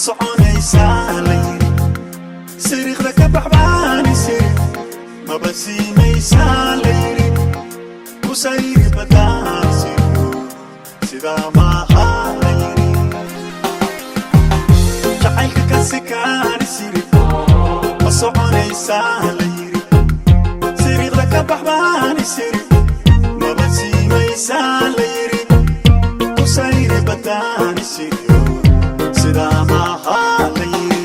Soconaysaa la yiri, siriiqda ka baxbaani siri, maba siimaysaa la yiri, kusayri badaan siriyo, sidaa maaha la yiri, jacaylka ka sikaani siri, ma soconaysaa la yiri, siriiqda ka baxbaani siri, maba siimaysaa la yiri, kusayri badaani siriyo, sidaa maaha la yiri.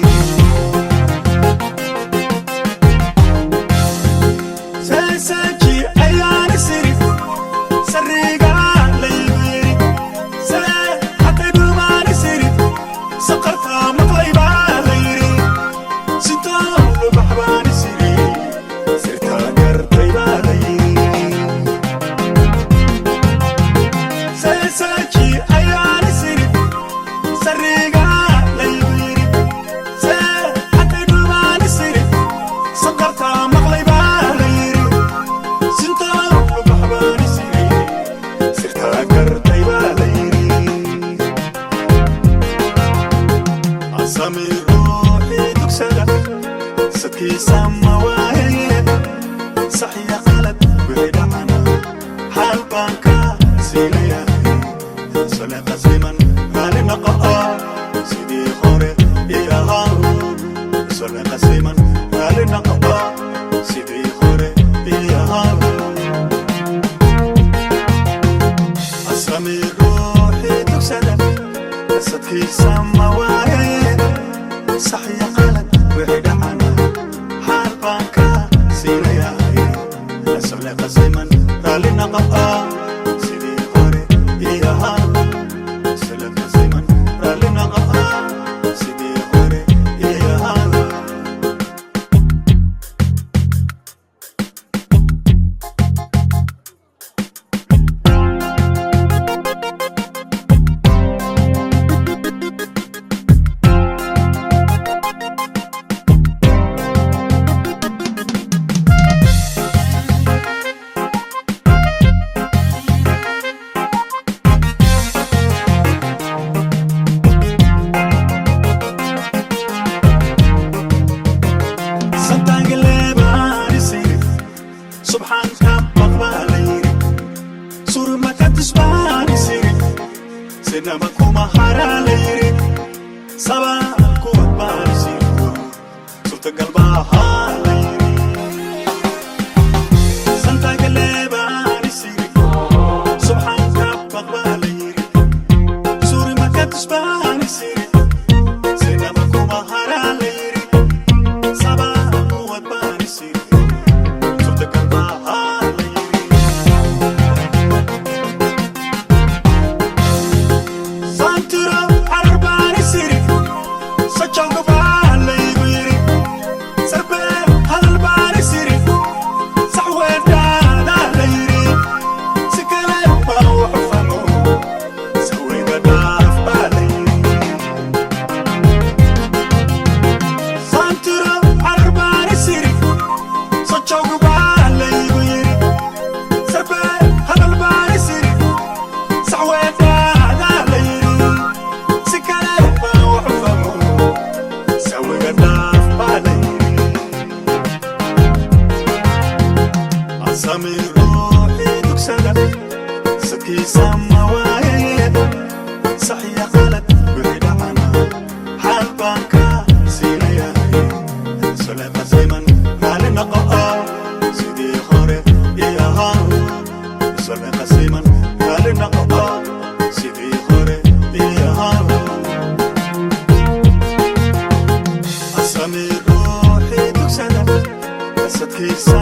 Seeseeji ayaani siri, sariiga laygu yiri, see hatay dhumaani siri, saqarta maqlay baa la yiri, sintoo lubaxbaani siri, sirtaa gartay baa la yiri. Seeseeji ayaani siri, sariiga laygu yiri, see hatay dhumaani siri, saqarta maqlay baa la yiri, sintoo lubaxbaani siri, sirtaa gartay baa la yiri. Asami ruuxii dugsada sadkiisa ma waaye, sax iyo qalad wixii dhacana xaal baan ka siinayaa. Sole qasiman raali noqo, sidii hore ii ahaa. Sole qasiman raali noqo, sidii hore ii ahaa. Asami ruuxii dugsada sadkiisa ma waaye, sax iyo qalad wixii dhacana xaal baan ka siinayaa. Sole qasiman raali noqo, sidii hore ii ahaa. Sole qasiman raali noqo, sidii hore ii ahaa. Santangeleebaanisiri, subxaanka baqbaalayiri, surmakatisbaanisiri, sinama kuma haraalayiri, sabaa kuwadbaanisiri, suurtagal baahalayiri. Santangeleebaanisiri, subxaanka baqbaalayiri, surmakatisbaanisiri, sinama kuma haraalayiri, sabaa kuwadbaanisiri, suurtagal baahalayiri. Santiro cararbaani siri, sojawga baa laygu yiri, sarbee hadal baani siri, sax weedhaadaa la yiri, si kale baa waxu fahmo, sawayga dhaaf baa la yiri. Santiro cararbaani siri, sojawga baa laygu yiri, sarbee hadal baani siri, sax weedhaadaa la yiri, si kale baa waxu fahmo, sawiga dhaaf baa la yiri. Asami ruuxii dugsada sadkiisa ma waaye, sax iyo qalad wixii dhacana xaal baan ka siinayaa. Sole qasiman raali noqo, sidii hore ii ahaa. Sole qasiman raali noqo, sidii hore ii ahaa. Asami ruuxii dugsada sadkiisa